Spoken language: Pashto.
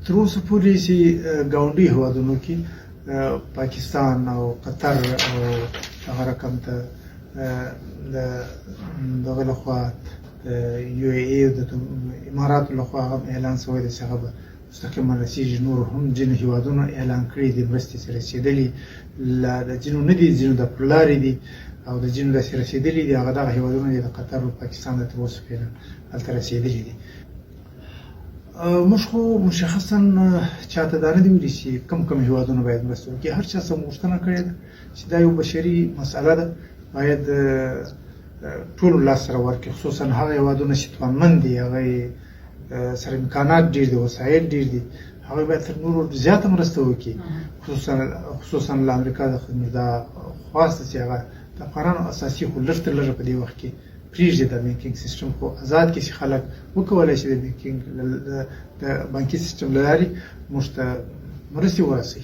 تر اوسه پورې چې ګاونډي هوادونو کې پاکستان او قطر او هغه رقم ته د دغه لخوا د یو ای ای د اماراتو لخوا هم اعلان شوی دی چې هغه به مستقیما رسیږي. نور هم ځینو هیوادونو اعلان کړی دي، مرستې چې رسېدلي لا د ځینو نه دي، ځینو د پر لارې دي او د ځینو داسې رسېدلي دي. هغه دغه هیوادونه دي، د قطر او پاکستان د تر اوسه پورې هلته رسېدلي دي. موږ خو مشخصا چاته دا نه دي ویلي چې کم کم هیوادونه باید مرسته وکړي. هر چا څه غوښتنه کړې ده چې دا یو بشري مسئله ده، باید ټولو لاس سره ورکړي، خصوصا هغه هیوادونه چې توانمند دي، هغه سره امکانات ډیر دي، وسایل ډیر دي، هغه باید تر نورو زیاته مرسته وکړي. خصوصا له امریکا د دا خواست چې هغه د افغانانو اساسي خو لږ تر لږه په دې وخت کې پریږدي، د بانکینګ سیستم خو ازاد کړي چې خلک وکولای شي د بانکینګ د بانکي سیستم له لارې موږ ته مرستې ورسوي.